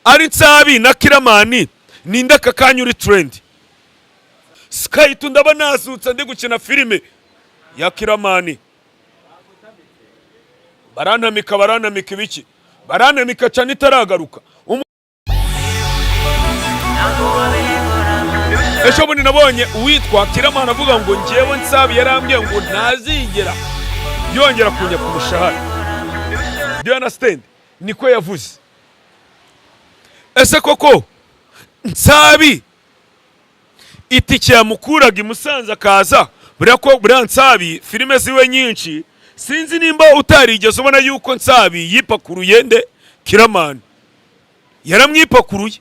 Ari Nsabi na Kiramani, ninde aka kanya uri trend? Skype ndaba nazutse ndi gukina filime ya Kiramani. Barantamika, barantamika ibiki? Barantamika cyane itaragaruka. Ejo bundi nabonye uwitwa Kiramani avuga ngo njyewe Nsabi yarambwiye ngo ntazigera yongera kujya ku mushahara. Do you understand? Niko yavuze. Ese koko Nsabi itike yamukuraga i Musanze akaza, buriya ko buriya Nsabi filime ziwe nyinshi, sinzi nimba utarigeze ubona yuko Nsabi yipakuruye nde? Kiramani yaramwipakuruye,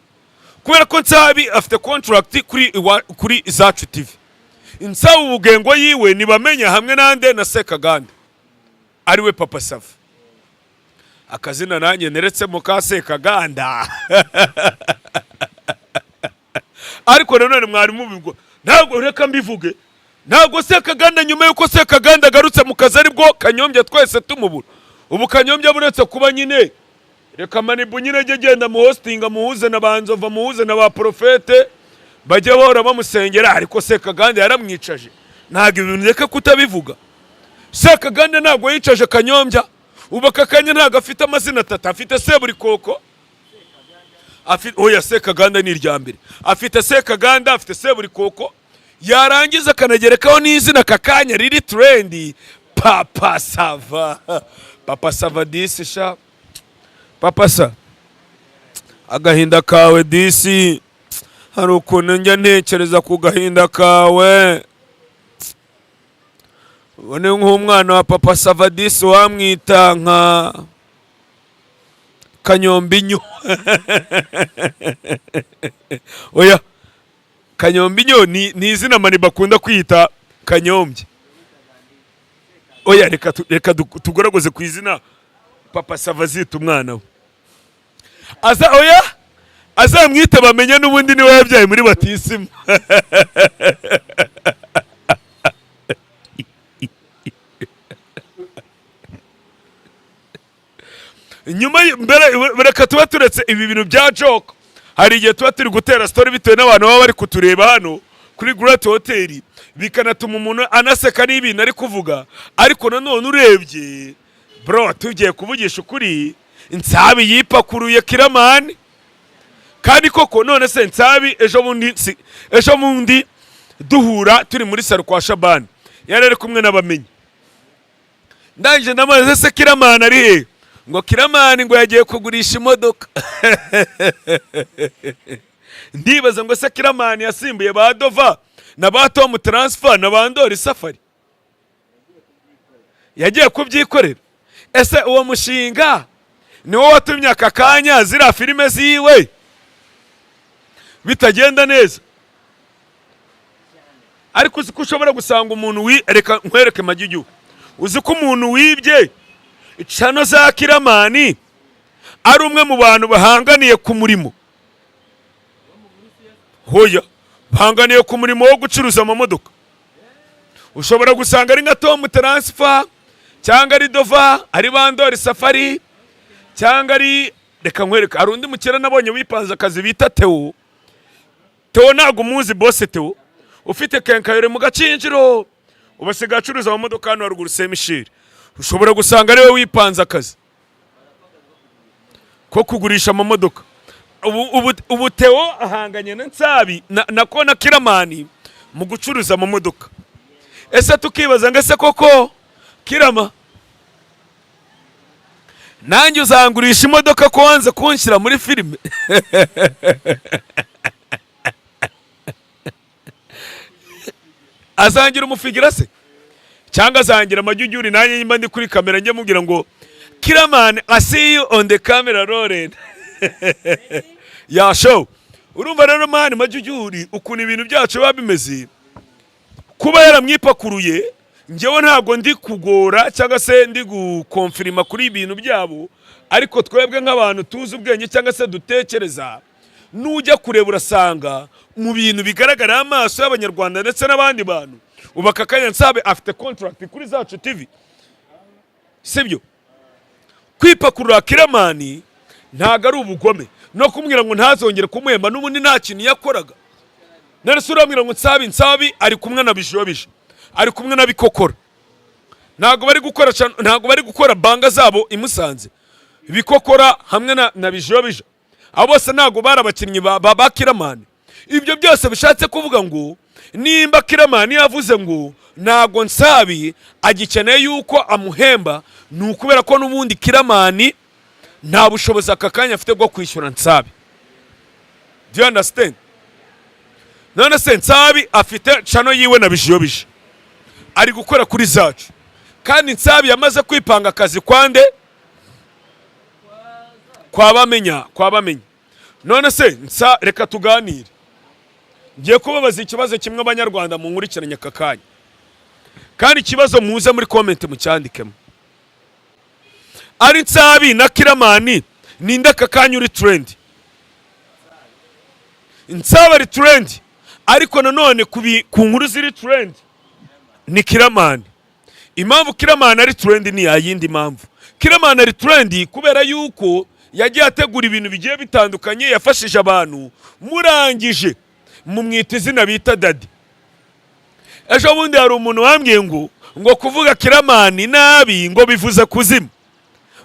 kubera ko Nsabi afite contract kuri Zacu TV. Nsabi ubugengo yiwe ntibamenya hamwe nande? Na Sekaganda, ariwe Papa Sava. Akazina nanjye neretse muka Sekaganda. Ariko nanone mwari mubigwa, ntabwo reka mbivuge, ntabwo Sekaganda, nyuma y'uko Sekaganda agarutse mu kazi aribwo Kanyombya twese tumubura. Ubu Kanyombya buretse kuba nyine, reka Manibu nyine ajye agenda muhostinga, muhuze na ba Nzova, muhuze na ba Porofete, bajye bahora bamusengera. Ariko Sekaganda yaramwicaje, ntabwo ibintu reka kutabivuga. Sekaganda ntabwo yicaje Kanyombya. Ubu aka kanya ntabwo afite amazina atatu, afite Seburikoko, afite, oya, Sekaganda ni irya mbere. Afite Sekaganda, afite Seburikoko, yarangiza akanagerekaho n'izina aka kanya riri trend, Papa Sava. Papa Sava disi sha, Papa sa, agahinda kawe disi, hari ukuntu njya ntekereza ku gahinda kawe. Ubone nk'umwana wa Papa Sava disi, wamwita nka Kanyombinyo. Oya, Kanyombinyo ni izina mani bakunda kwita Kanyombye. Oya, reka tugoragoze ku izina Papa Sava azita umwana we. Aza, oya, azamwite bamenye n'ubundi niwe yabyaye muri batisimu. Nyuma mbere, reka tuba turetse ibi bintu bya joke. Hari igihe tuba turi gutera story bitewe n'abantu baba bari kutureba hano kuri Great Hotel, bikanatuma umuntu anaseka n'ibintu ari kuvuga. Ariko nanone urebye bro, tugiye kuvugisha ukuri, Nsabi yipakuruye Kiramani. Kandi koko none se Nsabi ejo bundi duhura turi muri salo kwa Shabani, yari ari kumwe n'abamenyi. Ndangije ndamubaza: "Ese Kiramani ari he?" Ngo Kiramani ngo yagiye kugurisha imodoka. Ndibaza ngo se Kiramani yasimbuye ba Dova na ba Tom Transfer na ba Ndori Safari, yagiye kubyikorera? Ese uwo mushinga niwo watumye aka kanya ziriya filime ziwe bitagenda neza? Ariko uzi ko ushobora gusanga umuntu wi, reka nkwereke Magigi, uzi ko umuntu wibye channel za Kiramani ari umwe mu bantu bahanganiye ku murimo? Hoya, bahanganiye ku murimo wo gucuruza amamodoka. Ushobora gusanga ari nka Tom Transfer, cyangwa ari Dova, ari Bandori Safari, cyangwa ari, reka nkwereke, hari undi mukire nabonye wipanze akazi bita Theo. Theo ntabwo umuzi? Bose Theo ufite quincaillerie mu Gakinjiro, ubu asigaye acuruza amamodoka hano haruguru Semishiri. Ushobora gusanga ariwe wipanze akazi ko kugurisha amamodoka. Ubu Theo ahanganye na Nsabi na Kiramani mu gucuruza amamodoka. Ese tukibaza ngo ese koko Kirama, nanjye uzangurisha imodoka ko wanze kunshyira muri filime? Azangira umufigira se, cyangwa azangira amajyujyuri? Nanjye nimba ndi kuri kamera njye mubwira ngo: "Kiramani, I see you on the camera rolling ya show." Urumva rero man Majyujyuri, ukuntu ibintu byacu biba bimeze, kuba yaramwipakuruye, njyewe ntabwo ndi kugora cyangwa se ndi gukonfirima kuri ibintu byabo. Ariko twebwe nk'abantu tuzi ubwenge cyangwa se dutekereza, nujya kureba urasanga mu bintu bigaragarira amaso y'Abanyarwanda ndetse n'abandi bantu, ubu aka kanya Nsabe afite contract kuri Zacu TV, sibyo? Kwipakurura Kiramani Ntabwo ari ubugome no kumubwira ngo ntazongere kumuhemba, n'ubundi nta kintu yakoraga. None se urambwira ngo Nsabi ari kumwe na Bijobije, ari kumwe na Bikokora, ntabwo bari gukora banga zabo i Musanze? Bikokora hamwe na Bijobije, abo bose ntabwo bari abakinnyi ba Kiramani? Ibyo byose bishatse kuvuga ngo nimba Kiramani yavuze ngo ntabwo Nsabi agikeneye yuko amuhemba, ni ukubera ko n'ubundi Kiramani nta bushobozi aka kanya afite bwo kwishyura Nsabi. Do you understand? None se Nsabi afite channel yiwe na Bijiyobije, ari gukora kuri zacu, kandi Nsabi yamaze kwipanga akazi kwande kwa Bamenya, kwa Bamenya. None se nsa reka tuganire, ngiye kubabaza ikibazo kimwe, Abanyarwanda munkurikiranye aka kanya, kandi ikibazo muze muri comment mucyandikemo. Ari Nsabi na Kiramani, ninde aka kanya uri trend? Nsabi ari trend, ariko nanone ku nkuru ziri trend ni Kiramani. Impamvu Kiramani ari trend ni yayindi mpamvu Kiramani ari trend, kubera yuko yagiye ategura ibintu bigiye bitandukanye, yafashije abantu, murangije mumwita izina bita Daddy. Ejo bundi hari umuntu wambwiye ngo kuvuga Kiramani nabi ngo bivuze kuzimu.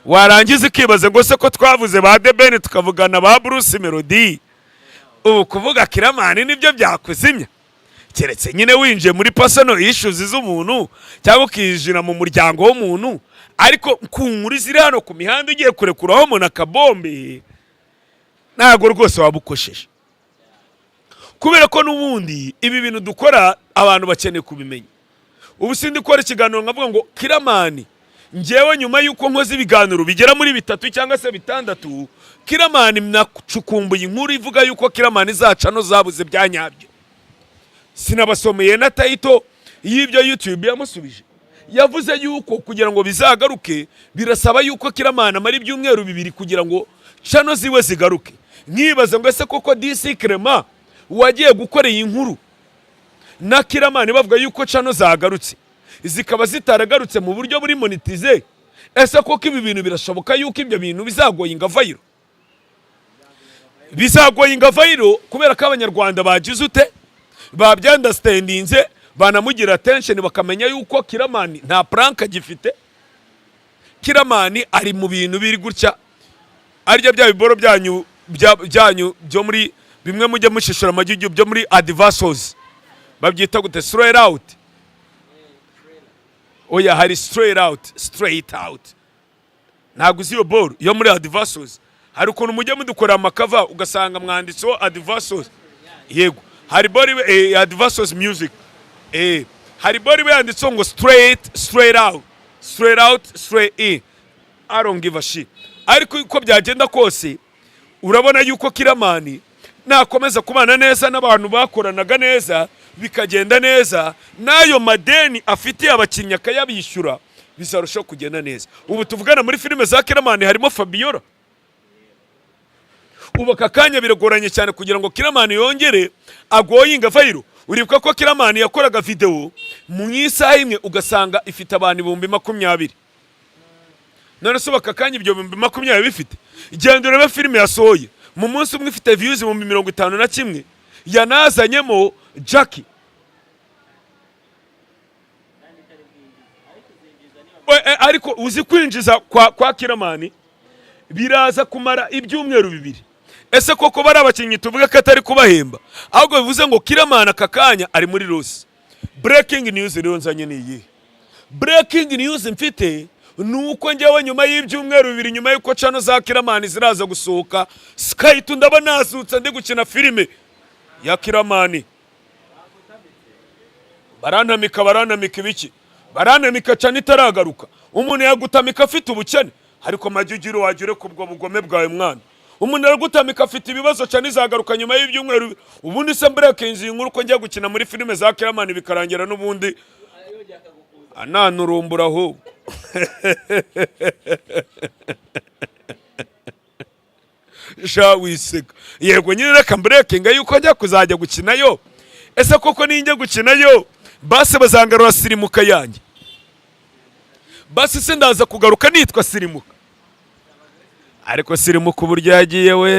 Warangiza ukibaza ngo se ko twavuze ba The Ben, tukavugana ba Bruce Melody, ubu kuvuga Kiramani nibyo byakuzimya? Keretse nyine winjiye muri personal issues z'umuntu cyangwa ukinjira mu muryango w'umuntu, ariko ku nkuru ziri hano ku mihanda ugiye kurekuraho umuntu akabombe, ntabwo rwose waba ukosheje, kubera ko n'ubundi ibi bintu dukora abantu bakeneye kubimenya. Ubu sindi gukora ikiganiro nkavuga ngo Kiramani, ngewe nyuma y'uko nkoze ibiganiro bigera muri bitatu cyangwa se bitandatu, Kiramani nacukumbuye inkuru ivuga yuko Kiramani zaca no zabuze bya nyabyo. Sinabasomeye na title y'ibyo YouTube yamusubije? Yavuze yuko kugira ngo bizagaruke birasaba yuko Kiramani amara ibyumweru 2 kugira ngo channel ziwe zigaruke. Nkibaza ngo ese koko DC Clement wagiye gukora iyi nkuru na Kiramani bavuga yuko channel zagarutse, zikaba zitaragarutse mu buryo buri monetize, ese koko ibi bintu birashoboka yuko ibyo bintu bizagoyinga viral? Bizagoyinga viral kubera ko Abanyarwanda bagize ute? Babyunderstandinze, banamugira attention, bakamenya yuko Kiramani nta prank agifite. Kiramani ari mu bintu biri gutya, arya bya biboro byanyu byo muri bimwe mujya mushishura amagi byo muri adversos, babyita gute? Straight out? Oya, hari straight out, straight out. Ntabwo uzi iyo boro yo muri adversos? Hari ukuntu mujya mudukorera amacover, ugasanga mwanditseho adversos. Yego, hari boro adversos music, hari boro iba yanditseho ngo straight, straight out, straight out, straight in. I don't give a shit. Ariko uko byagenda kose, urabona yuko Kiramani nakomeza kubana neza n'abantu bakoranaga neza, bikagenda neza, n'ayo madeni afitiye abakinnyi akayabishyura, bizarushaho kugenda neza. Ubu tuvugana muri filime za Kiramani harimo Fabiola. Ubu aka kanya biragoranye cyane kugira ngo Kiramani yongere agoyinga viral. Uribuka ko Kiramani yakoraga videwo mu isaha imwe ugasanga ifite abantu 20,000? None se ubu aka kanya ibyo 20,000 bifite? Genda urebe filime yasohoye mu munsi umwe, ifite views 51,000, yanazanyemo Jackie. Kandi itari bwinjiza, ariko izinjiza niba Ariko uzi kwinjiza kwa Kiramani biraza kumara ibyumweru 2. Ese koko bari abakinnyi tuvuge ko atari kubahemba? Ahubwo bivuze ngo Kiramani aka kanya ari muri loss. Breaking news rero nzanye ni iyihe? Breaking news mfite ni uko njyewe nyuma y'ibyumweru 2, nyuma y'uko channel za Kiramani ziraza gusohoka, Skype ndaba nasutse ndi gukina filime ya Kiramani. Barantamika, barantamika ibiki? Barantamika channel itaragaruka. Umuntu yagutamika afite ubukene, ariko majyugiro wajya ureka ubwo bugome bwawe mwana. Umuntu aragutamika afite ibibazo, channel izagaruka nyuma y'ibyumweru. Ubundi se mbreakinze iyi nkuru ko njya gukina muri filime za Kiramani, bikarangira n'ubundi yongeye akagukuza? Ananurumbura ahubwo. Sha wiseka. Yego nyine, reka mbreakinga yuko njya kuzajya gukinayo. Ese koko ninjya gukinayo, basi bazangarura Sirimuka yanjye? Basi se ndaza kugaruka nitwa Sirimuka? Ariko sirimu ku buryo yagiye we.